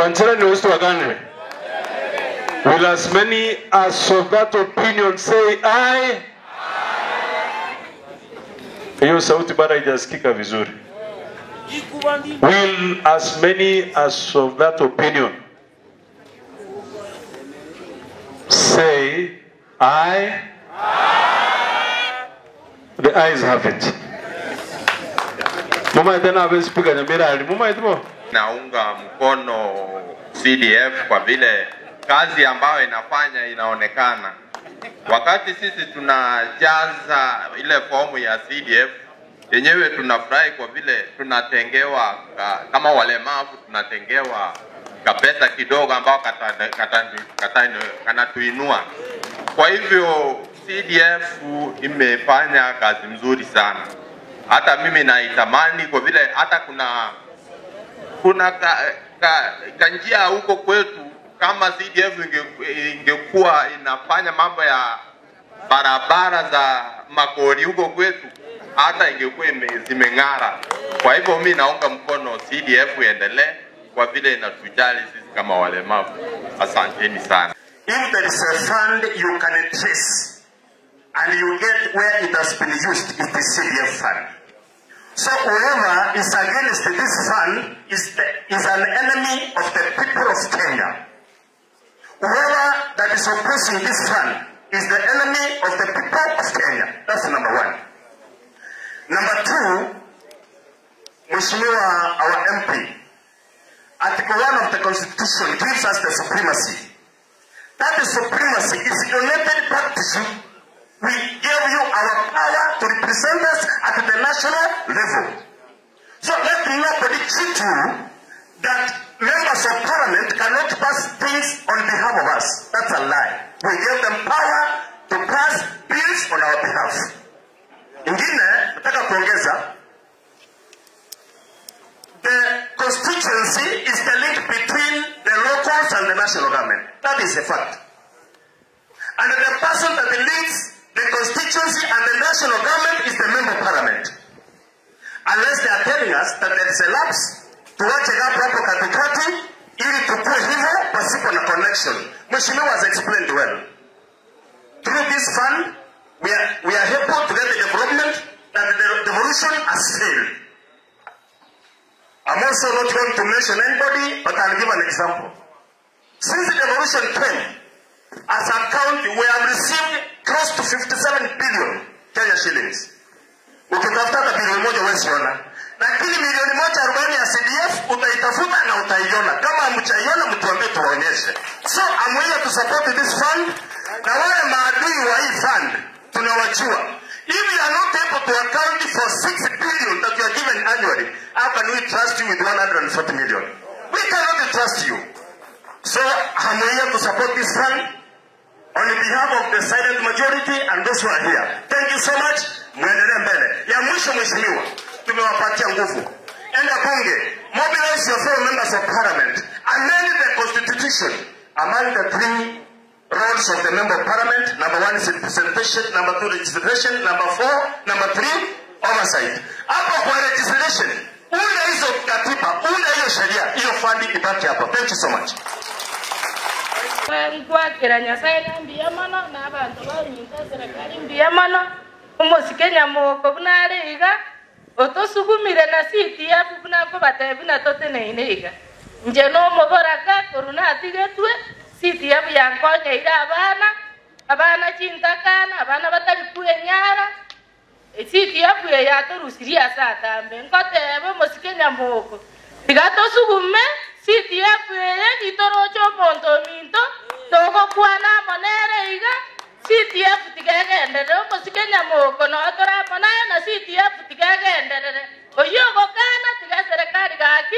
Tuanzeni ustu waganire. Will as many as of that opinion say aye? Hiyo sauti bado haijasikika vizuri. Will as many as of that opinion say aye? The eyes have it. Mama tena abespiga nyamira ali. Mama itibo. Naunga mkono CDF kwa vile kazi ambayo inafanya inaonekana. Wakati sisi tunajaza ile fomu ya CDF yenyewe tunafurahi kwa vile tunatengewa kama walemavu, tunatengewa kapesa kidogo ambao kanatuinua. Kwa hivyo CDF imefanya kazi mzuri sana. Hata mimi naitamani kwa vile hata kuna kanjia huko kwetu, kama CDF ingekuwa inafanya mambo ya barabara za makori huko kwetu, hata ingekuwa zimeng'ara. Kwa hivyo mimi naunga mkono CDF iendelee kwa vile inatujali sisi kama walemavu. Asanteni sana. If there is a fund you can trace and you get where it has been used, is the CDF fund. So whoever is against this fund is an enemy of the people of Kenya. Whoever that is opposing this fund is the enemy of the people of Kenya. That's number one. Number two, Mheshimiwa, our MP, Article 1 of the Constitution gives us the supremacy. That the supremacy is donated back to you. We gave you our power to represent us at the national level. So let nobody cheat you that members of parliament cannot pass things on behalf of us. That's a lie. We gave them power to pass bills on our behalf. Ingine, nataka kuongeza, the constituency is the link between the locals and the national government. That is a fact. And the person that leads the constituency and the national government is the member of parliament. Unless they are telling us that there is a lapse, tuache gap hapo katikati ili tukue hivyo pasipo na connection. Mheshimiwa has explained well. Through this fund, we are able to get the development that the devolution has failed. I'm also not going to mention anybody, but I'll give an example. Since the devolution came, as a county, we have received close to 57 billion Kenya shillings. Ukitafuta hata bilioni moja huwezi ona. Lakini milioni 140 ya CDF utaitafuta na utaiona. Kama hamjaiona mtuambie tuwaonyeshe. So I'm here to support this fund. Na wale maadui wa hii fund tunawajua. If you are not able to account for 6 billion that you are given annually, how can we trust you with 140 million? We cannot trust you. So I'm here to support this fund on behalf of the silent majority and those who are here. Thank you so much. Muendelee mbele. Ya mwisho mheshimiwa, tumewapatia nguvu. Enda bunge, mobilize your fellow members of parliament, amend the constitution. Among the three roles of the member of parliament, number 1 is representation, number 2 legislation, number 3 oversight. Hapo kwa legislation, unda hizo katiba, unda hiyo sheria, hiyo fund ibaki hapo. Thank you so much. Nkwakira Nyasaye nambiya mono n'abantu baminto serikali mbiya mono omosike nyamoko buna are iga otosukumire na CDF buna nkobatebi na toteneine iga nje nomoboraka koruna atigetwe CDF yankonyeire abana chintakana abana batari kwenyara CDF yatorusirie ase atambe nkotebe omosike nyamoko tiga tosugume CDF yitorocho omonto ominto togokwana monere iga CDF tigegenderere omosike nyamoko notoramonaye na CDF tigegenderere oyo ogokana tiga serikali gaki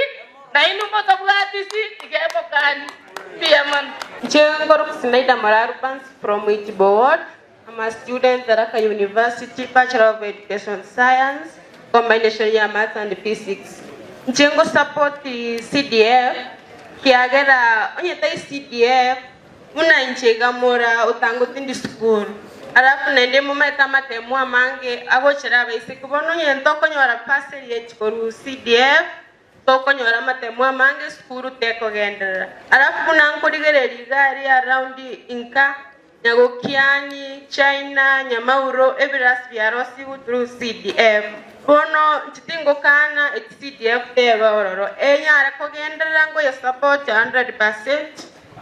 nainu motobwatisi tigemokani mbiya mono. Nchengoro Sinaida Mararubans from Itibo Ward. I'm a student at Tharaka University, Bachelor of Education Science, combination ya Math and Physics. Nchengo support the CDF kiagera onyeta CDF una nchega mora utango tindi school alafu nende mumeta matemu amange agochera baisi kubono nyento konyora parcel ye chikoru CDF Tokonyora matemo amange sukuru tekogenderera. Alafu buna nkorigereria igari around inka Nyagokiani, China, Nyamauro, ebirasi byarosigu through CDF. Bono nchitingokana CDF teba ororo. Enyara kogenderera ngo ya support 100%.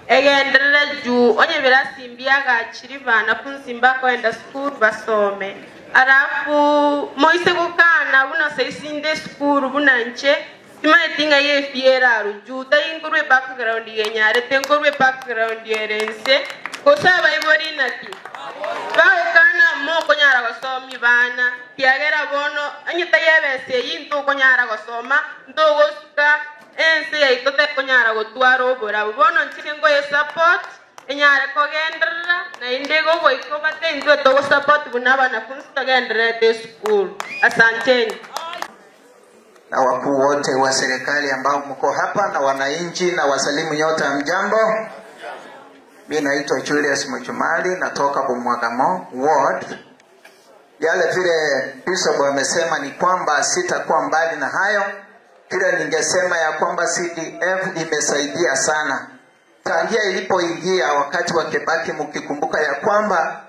Egenderera juu onye birasi mbiaga chiri banafunzi mbakoenda sukuru basome. Alafu moise gukana buna saisinde sukuru buna nche simaetinga ye fiera rujuta ingurwe background yenyare tengurwe background yerense kosaba ibori naki bagukana moko nyara gosomi bana kiagera bono anyita yebese yinto konyara gosoma ndogosuka ense yaitote konyara gotwara obora bono nchingo ye support enyara kogenderera na indego goiko batenzwe togo support buna banafunzi togenderera te school. Asanteni. Na wakuu wote wa serikali ambao mko hapa na wananchi, na wasalimu nyote, mjambo. Mimi naitwa Julius Muchumali, natoka Bumwagamo Ward. Yale vile Bishop amesema ni kwamba sitakuwa mbali na hayo. Kile ningesema ya kwamba CDF imesaidia sana tangia ilipoingia wakati wa Kibaki. Mkikumbuka ya kwamba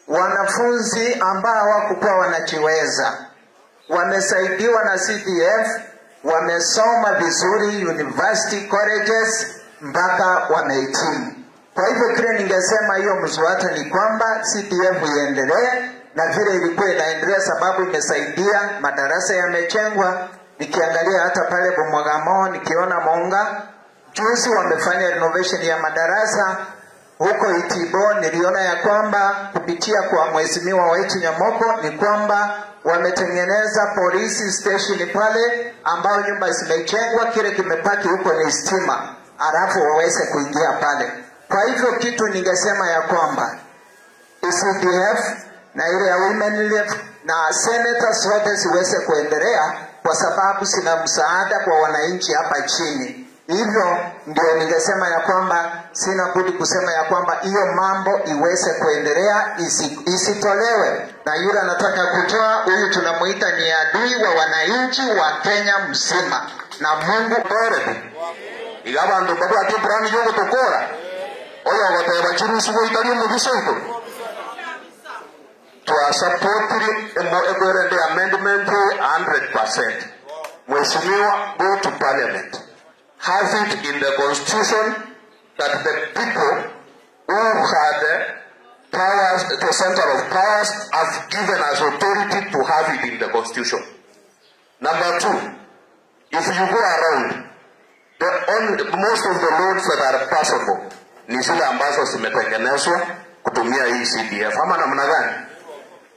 wanafunzi ambao hawakuwa wanajiweza wamesaidiwa na CDF, wamesoma vizuri university colleges mpaka wamehitimu. Kwa hivyo kile ningesema hiyo mzwata ni kwamba CDF iendelee na vile ilikuwa inaendelea, sababu imesaidia, madarasa yamejengwa. Nikiangalia hata pale Bumwagamo, nikiona Monga juzi wamefanya renovation ya madarasa. Huko Itibo niliona ya kwamba kupitia kwa mheshimiwa wetu Nyamoko ni kwamba wametengeneza polisi station pale, ambao nyumba zimejengwa, kile kimepaki huko ni stima, alafu waweze kuingia pale. Kwa hivyo kitu ningesema ya kwamba CDF na ile ya Women Relief na senators zote ziweze kuendelea, kwa sababu sina msaada kwa wananchi hapa chini. Hivyo ndio ningesema ya kwamba sina budi kusema ya kwamba hiyo mambo iweze kuendelea, isitolewe. Na yule anataka kutoa huyu tunamuita ni adui wa wananchi wa Kenya mzima. Na Mungu bore. Igabantu babwa tibrani yogo tokora. Oyo bateba chirusu goitari mu bisonko. Twa support the amendment 100%. Mheshimiwa, go to parliament. Have it in the constitution that the people who had powers, the center of powers, have given us authority to have it in the constitution. Number two, if you go around, most of the loans that are passable ni zile ambazo zimetengenezwa kutumia hii CDF ama namna gani?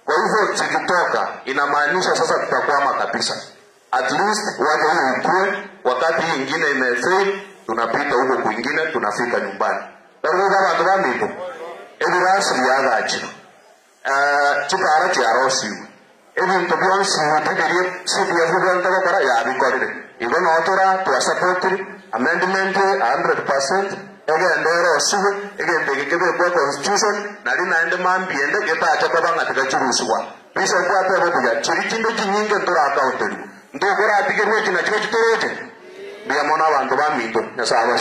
Kwa hivyo zikitoka inamaanisha sasa tutakwama kabisa. At least waje hiyo ukue, wakati hii ingine imefail, tunapita huko kwingine, tunafika nyumbani. Lakini kama tukamito, ebirasi byagachi. Chikara chiarosiwe. Ebintu byonsi bitegerie CDF byonta gokora yabikorire. Igo notora twasupport amendment 100% egendera osiwe egende kebekwa constitution nali naende mambiende getacha kwabanga tikachiruswa. Bishop atebo buya chiri chinde chinyinge ntora account. Ndokora atigerwe china chiko chitoroche. Biyamona abantu baminto nyasaba.